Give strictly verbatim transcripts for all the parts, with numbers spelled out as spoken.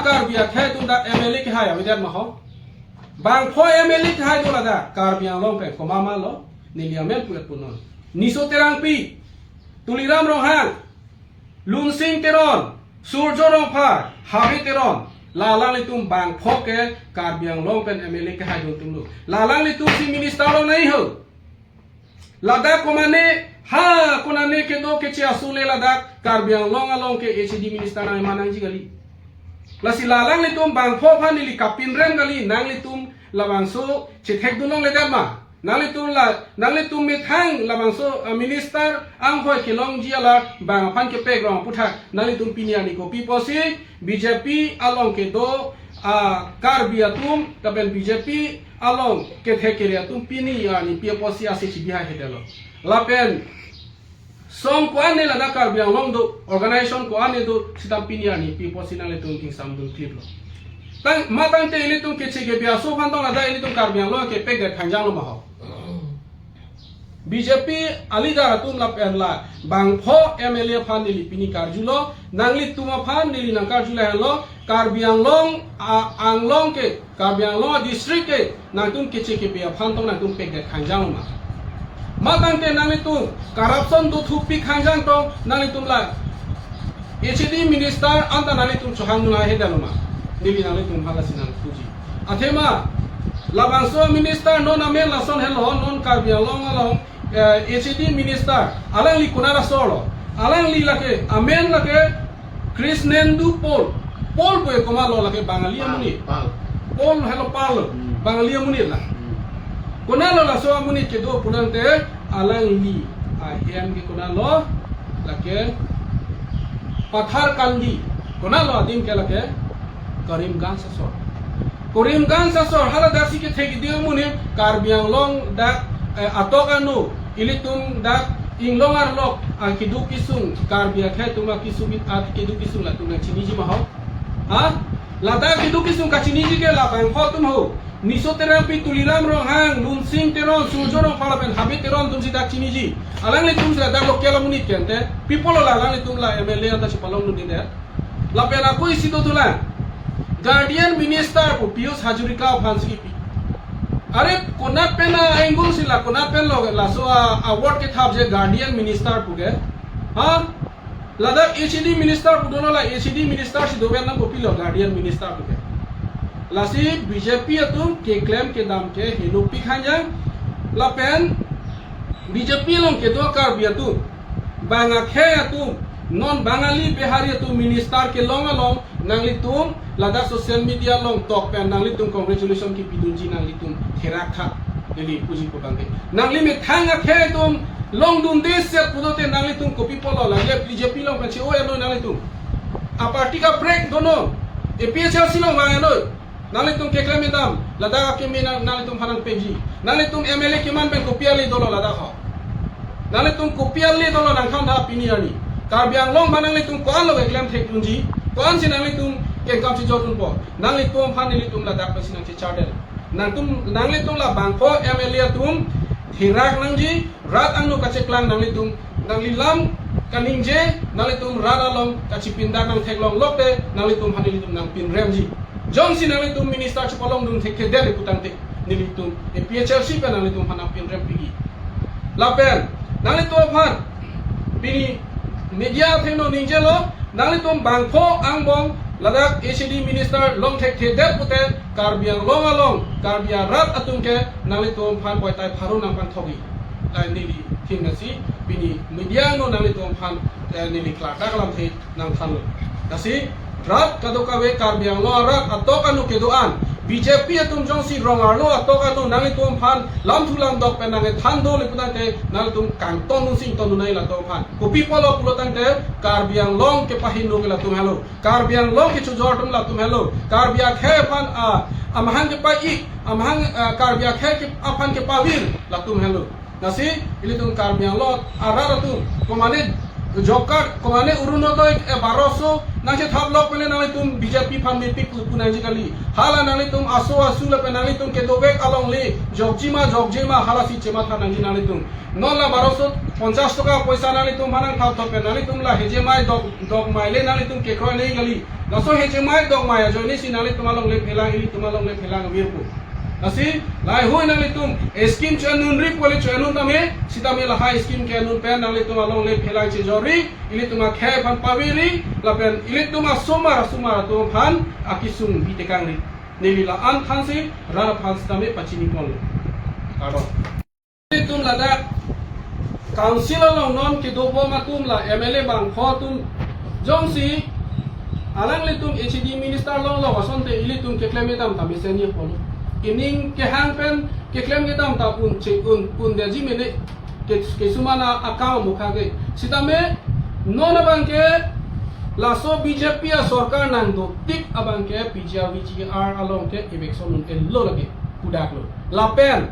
Karbi akhei atum dak M L A kehai avedet ma ho? Bangpho M L A kehai do ladak Karbi Anglong pen, komat ma lo, neli amen pu-et pu non. Niso Terangpi, Tuliram Ronghang, Lunsing Teron, Surjo Rongphar, Habe Teron, la alanglitum bangpho ke Karbi Anglong pen M L A kehai do atum lo. La alanglitum si minister longnangji ho. Ladak komane, ha, konane kedo keche aso le ladak Karbi Anglong along ke H A D minister nangma nangji kali. Lasi la alanglitum bangpho aphan neli kapinrem kali, nanglitum labangso chethekdun longledet ma? Nanglitum la, nanglitum methang labangso, ah, minister anghoi kelongji alar bang aphan kepek rong aputhak nanglitum pini arni kopi pusi B J P along kedo, ah, Karbi atum lapen B J P along kethek kere atum pini arni pi pusi ase chibihai hetelo. Lapen song ko-an ne ladak Karbi Anglong do, organization ko-an ne do, sitame pini arni pi pusi nanglitum ingsamdun kliplo. Tang, matangte ilitum keche kebi aso aphan tong ladak ilitum Karbi Anglong kepekdet khangjang lo ma ho? B J P a-leader atum lapen la bangpho M L A aphan neli pini karjulo, nanglitum aphan neli nangkarju lahenlo, Karbi Anglong, a, Anglong ke, Karbi Anglong district ke nangtum keche kebi aphan tong nangtum pekdet khangjang ma? Matangte nanglitum corruption dothupi khangjang tong nanglitum la H A D minister anta nanglitum chohangdun hai hetelo ma? Neli nanglitum aphan lasi nangpuji. Athema labangso minister non amen lason helo, non Karbi Anglong along, eh, H A D minister, alangli konat asor lo? Alangli lake, amen lake Krishnendu Pal. Pal pu ke komat lo, lake Bangali amonit. Pal. Pal helo, Pal. Hmm. Bangali amonit la. Hmm. Konat lo laso amonit kedo pulangte alangli ahem ke konat lo, lake Patharkandi. Konat lo adim ke lake Karimganj asor. Karimganj asor, hala dak si kethek-ik adim amonit Karbi Anglong dak, eh, atok anu, ilitum dak inglong arlok akeduk kesung, Karbi akhei atum akesung, akeduk kesung latum nangchiniji ma ho? Ha? Ladak akeduk kesung kachiniji ke la bangpho atum ho. Niso Terangpi, Tuliram Ronghang, Lunsing Teron, Surjo Rongphar lapen Habe Teron atum si dak chiniji. Alanglitum si ladak local amonit ke ante. Pi pulo la alanglitum la M L A anta chepalongdunde. Lapen ako isi dothulang. Guardian Minister pu Pijush Hazarika aphan si kipi. Are konat pen a-angle si la, konat pen lo laso a-award kethapji Guardian Minister pu ke? Ha? Ladak H A D Minister pu dolo, la H A D Minister si dover nang kopilo Guardian Minister pu ke? Lasi B J P atum keklem kedam ke henopik khangjang. Lapen B J P along kedo Karbi atum, bang akhei atum, non Bangali Bihari atum minister kelong along nanglitum ladak social media along tok pen nanglitum congratulation kipidunji, nanglitum therak tha. Neli puji putangte, nangli methang akhei atum longdunde set pulote nanglitum kopi pulo, lake B J P along pen che-o-et noi nanglitum. A-party kaprek do non, A P H L C along vang-et noi. Nanglitum keklem kedam, ladak akeme nang, nanglitum aphan nangpeji. Nanglitum M L A keman pen kopi ale dolo ladak ho? Nanglitum kopi ale dolo nangthan tha pini arni? Karbi Anglong aphan nanglitum ko-an lo keklem thekdunji, ko-an si nanglitum kengkam chejordunpo? Nanglitum aphan nelitum ladak pensi nangchechardet. Nangtum, nanglitum la bangpho M L A atum therak nangji, rat angno kacheklang nanglitum, nangli lam kaningje, nanglitum rat along kachipindak nangtheklong lote, nanglitum aphan nelitum nangpinremji. Jongsi nanglitum minister chepalongdun thekthedet putangte, nelitum A P H L C pen nanglitum aphan nangpinrempikji. Lapen nanglitum aphan pini media athengno ningjelo, nanglitum bangpho angbong ladak H A D minister long thekthedet pute Karbi Anglong along Karbi arat atum ke nanglitum aphan boitai pharo nangpangthokji. Lain neli thim nasi pini media angno nanglitum aphan, eh, neli klardak alamthe nangthanlo. Lasi rat kadokave Karbi Anglong arat atok anu kedo-an, B J P atum jongsi rong arlo atok anu nanglitum aphan lamthu lamdok pen nangkethan dole putangte nanglitum kangton nunsi ington nunai latum aphan. Kopi pulo pulotangte Karbi Anglong kepahingno ke latum helo. Karbi Anglong kechojor atum latum helo. Karbi akhei aphan, ah, amahang kepa-ik, amahang, ah, Karbi akhei ke, aphan kepavir latum helo. Lasi ilitum Karbi Anglong arat atum, komane Job card, komane Orunodoi, eh, baroso nangchethap lok pen le nanglitum B J P aphan mepik pu nangji kali. Hala nanglitum aso asu lapen nanglitum kedovek alongle jokji ma jokje ma, halasi chematha nangji nanglitum. Non la baroso ponchas toka poisa nanglitum aphan nangthap thap pen nanglitum la hejemai dok, dokmai le nanglitum kekroi nangji kali. Laso hejemai dokmai ajoine si nanglitum alongle phelang, ilitum alongle phelang virpo. Lasi lahai hui nanglitum scheme cho-en unri pu le cho-en un tame, sitame lahai scheme ke-en un pen nanglitum alongle phelang chejorri, ilitum akhei aphan pavirri, lapen ilitum asomar asomar atum aphan akesung bitekangri. Neli la-an aphansi, rat aphan sitame pachini ponlo. Kardom. Ilitum ladak council along non kedobom atum la M L A bangpho atum jongsi alanglitum H A D minister longlo asonte ilitum keklem kedam ta mesen ye polo. Ining kehang pen keklem kedam ta un che un un derji mene ke, kesuman akam mukha ke. Sitame non abangke laso B J P asorkar nangdotik abangke P G R V G R along ke eviction un-elo lake pudaklo. Lapen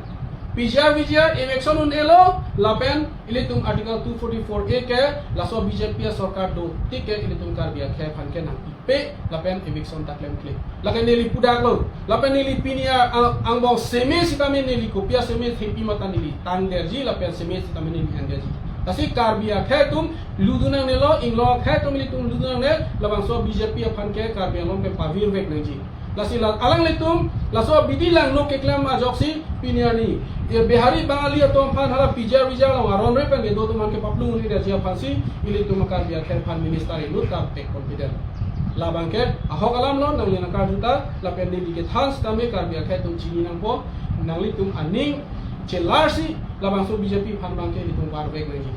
P G R V G R eviction un-elo lapen ilitum Article two forty-four A ke laso B J P asorkar dotik ke ilitum Karbi akhei aphan ke nangpipe lapen eviction ta klemkle. Lake neli pudaklo. Lapen neli pini a, a, angbong seme sitame neli kopi aseme thepi mata neli tangderji lapen seme sitame neli angderji. Lasi Karbi akhei atum ludu nangnelo, inglong akhei atum ilitum ludu nangne, labangso B J P aphan ke Karbi Anglong ke pavirvek nangji. Lasi la alanglitum laso abidi langno keklem ajoksi pini arni, e, Bihari Bangali atum aphan hala P G R V G R along aron re pen kedo atum aphan ke paplung ni derji aphansi ilitum Karbi akhei aphan minister inut ta pek confident. Labangke ahok alamlo, nangli nangkarjuta lapen neli kethan sitame Karbi akhei atum chini nangpo, nanglitum aning chelarsi labangso B J P aphan abangke ilitum varvek nangji.